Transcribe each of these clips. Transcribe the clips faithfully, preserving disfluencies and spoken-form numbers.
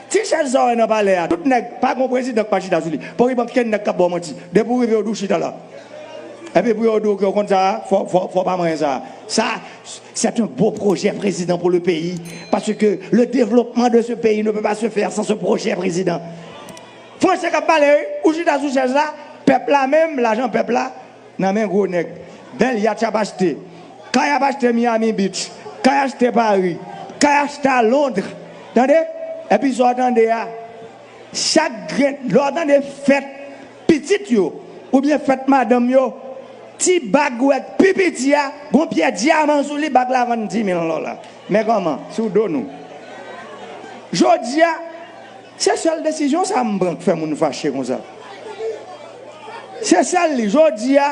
Ti chèz sa w wè nan palè a, tout nèg, pa gon prezidan k pa chita sou li. Pa gen okenn nèg k ap ba w manti. Depi w rive, yo di w chita la. Epi pou yo di w ke w konn sa, fò, fò, fò pa manyen sa. Sa, c'est un beau projet, président, pour le pays. Parce que le développement de ce pays ne peut pas se faire sans ce projet, président. Franse k ap pale, wi. Ou chita sou chèz la, pèp la menm, lajan pèp la, nan men gwo nèg. Bèl yat y ap achte. Kay y ap achte Miami Beach. Kay achte Paris. Kay achte a Londres. Tande? Epi sa w tande a, chak grenn, lè w tande fèt pitit yo, oubyen fèt madanm yo, ti bag ou wè k pi piti a, gon pyè dyaman sou li, bag la vann dis mil dola. Men kòman, sou do nou. Jodi a, se sèl desizyon sa m pran k fè moun fache konsa. Se sèl li. Jodi a,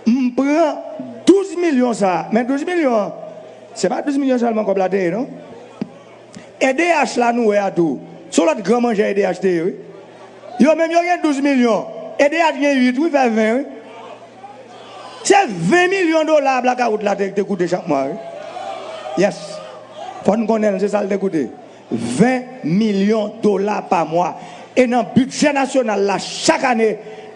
m pran douz milyon sa. Men douz milyon an, se pa douz milyon sèlman kòb la te ye, non? E D H la nou wè a tou. Se yon lòt gran manjè E D H te ye, wi. Yo menm yo gen douz milyon. E D H gen uit, wi, fè ven, wi. Se ven milyon dola blakawout la te, te koute chak mwa, wi. Yes. Fò n konnen l, se sa l te koute. Ven milyon dola pa mwa. E nan bidjè nasyonal la, chak ane,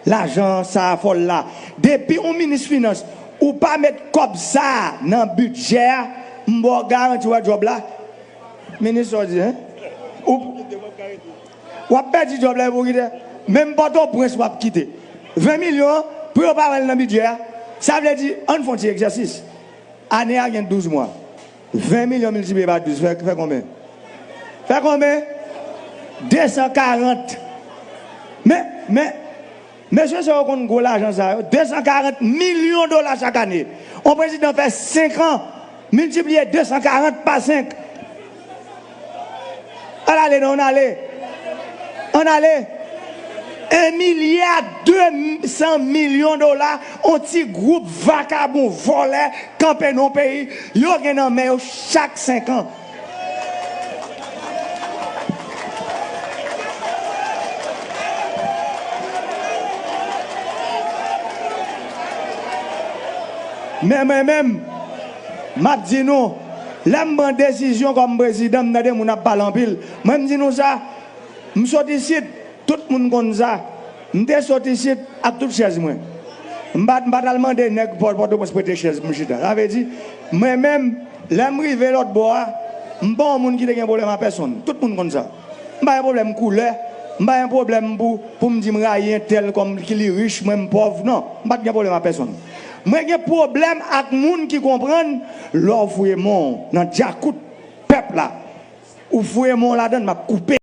lajan sa a fò l la. Depi yon minis finans, ou pa met kòb sa a nan bidjè a, m ba w garanti, w wè djòb la. Minis sa w di, en? Ou, w ap pèdi djòb la epi w kite. Menm Pòtoprens w ap kite. Ven milyon an, pou yo pa wè l nan bidjè a, sa vle di, ann fè yon ti egzèsis. Ane a gen douz mwa. Ven milyon miltipliye pa douz, fè, fè konbyen? Fè konbyen? De san karant. Men, men, mesye sa yo konn gwo lajan sa yo. De san karant milyon dola chak ane. Yon prezidan fè senk an, miltipliye de san karant pa senk. Ann ale, non, ann ale. Ann ale. En milya de san milyon dola, yon ti gwoup vakabon vòlè kanpe nan yon peyi, yo gen nan men yo chak senk an. Men mwen menm, m ap di nou, lè m pran desizyon kòm prezidan, m tande moun ap pale anpil. Mwen, m di nou sa, m sot isit, tout moun konn sa. M te sot isit ak tout chèz mwen. M pa, m pa t al mande nèg Pò-, Pòtoprens prete chèz pou m chita. Sa vle di, mwen menm, lè m rive lòt bò a, m pa yon moun ki te gen pwoblèm a pèsonn. Tout moun konn sa. M pa gen pwoblèm koulè. M pa gen pwoblèm pou, pou m di m rayi entèl kòm ki li rich, mwen m pòv. Non, m pa t gen pwoblèm a pèsonn. Mwen gen pwoblèm ak moun ki konprann lè w fouye men w nan djakout pèp la, ou fouye men w ladan l, m ap koupe